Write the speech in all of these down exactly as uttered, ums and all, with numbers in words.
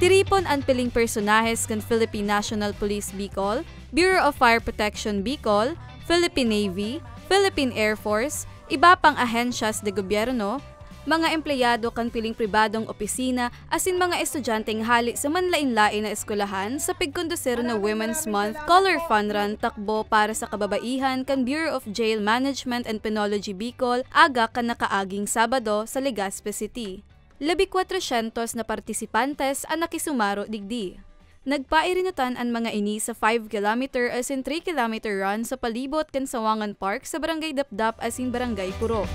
Tiripon an piling personahes kan Philippine National Police Bicol, Bureau of Fire Protection Bicol, Philippine Navy, Philippine Air Force, iba pang ahensyas de gobyerno, mga empleyado kan piling pribadong opisina asin mga estudyanteng hale sa manlaen-laen na eskwelahan sa pigkondusir na Women's Month Color Fun Run takbo para sa kababaihan kan Bureau of Jail Management and Penology Bicol aga kan nakaaging Sabado sa Legazpi City. Labi kwatrosyentos na partisipantes an nakisumaro digdi. Nagpairinutan an mga ini sa five kilometer asin three kilometer run sa palibot kan Sawangan Park sa Barangay Dapdap asin Barangay Puro.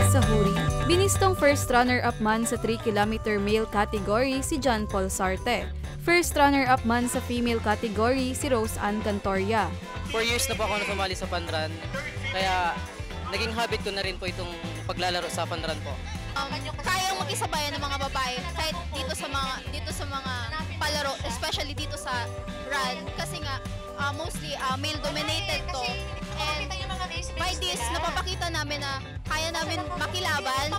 Sa huri, binistong first runner-up man sa three kilometer male category si John Paul Sarte. First runner-up man sa female category si Rose Ann Cantoria. Four years na po ako na sumali sa fun run. Kaya naging habit ko na rin po itong paglalaro sa fun run po. Um, kayang makisabay ng mga babae kahit dito sa mga dito sa mga palaro, especially dito sa run kasi nga uh, mostly uh, male dominated to. And by this, napapakita namin na kaya namin makilaban.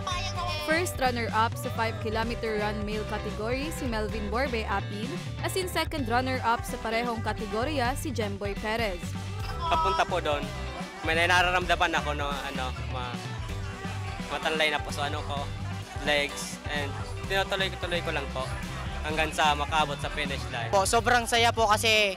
First runner-up sa five kilometer run male category si Melvin Borbe Apil, asin second runner-up sa parehong kategorya si Jemboy Perez. Papunta po doon, may nararamdaman ako no ano ma matanlay na po sa ano ko legs and tinutuloy ko tuloy ko lang po hanggang sa makaabot sa finish line. Po, sobrang saya po kasi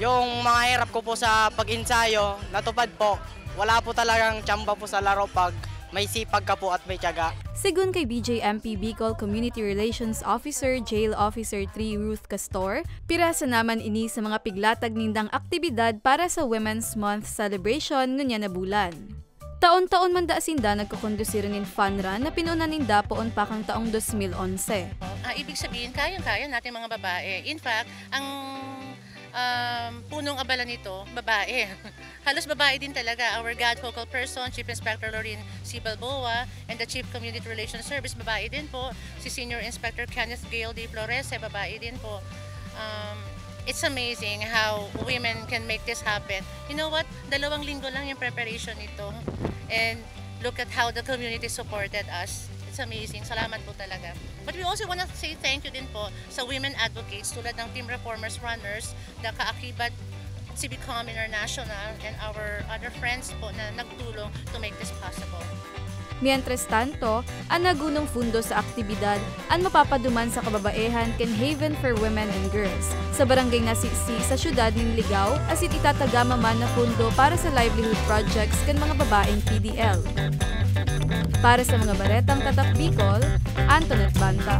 yung mga hirap ko po sa pag-ensayo natupad po. Wala po talagang tsamba po sa laro pag may sipag ka po at may tiyaga. Segun kay B J M P Bicol Community Relations Officer Jail Officer three Ruth Castor, pirasa naman ini sa mga piglatag nindang aktibidad para sa Women's Month celebration ngunyan na bulan. Taon-taon man da sinda nagkukondusir nin fun run na pinunan ninda poon pa kan taong dos mil onse. Ah, ibig sabihin, kayang-kaya natin mga babae. In fact, ang um, punong abala nito, babae. Halos babae din talaga. Our GAD focal person, Chief Inspector Lorraine C. Balboa, and the Chief Community Relations Service, babae din po. Si Senior Inspector Kenneth Gail D. Florese, babae din po. Um, it's amazing how women can make this happen. You know what? Dalawang linggo lang yung preparation nito. And look at how the community supported us. It's amazing. Salamat po talaga. But we also want to say thank you din po sa women advocates tulad ng Team Reformers Runners, the Kaakibat, Civicom International, and our other friends po na nagtulong to make this possible. Mientras tanto, an nagunong fundo sa aktibidad an mapapaduman sa kababaehan kan Haven for Women and Girls, sa barangay Nasisi sa siyudad nin Ligao, asin itatagama man na fundo para sa livelihood projects kan mga babaeng P D L. Para sa mga baretang Tatak Bicol, Antoinette Banta.